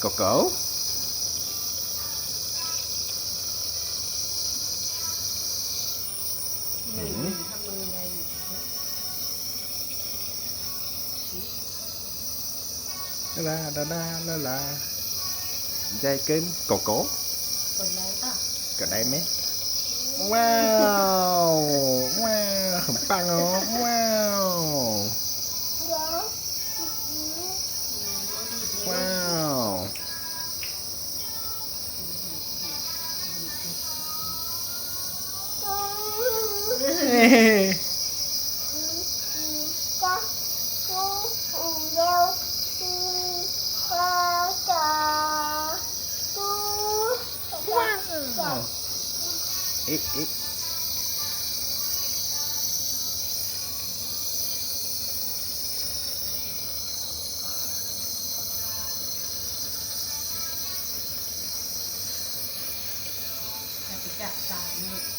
ເກົາໆ ອືມ ລາລາ ລາລາ ລາລາ ໃຫຍ່ເກີນ ໂກໂກ້ ກໍໄດ້ແມະ ວ້າວ ວ້າວ ປັງເນາະ ວ້າວ ວ້າວ. ເອະ ເອະ ຢ່າໄປຈັບຕາມັນລູກ.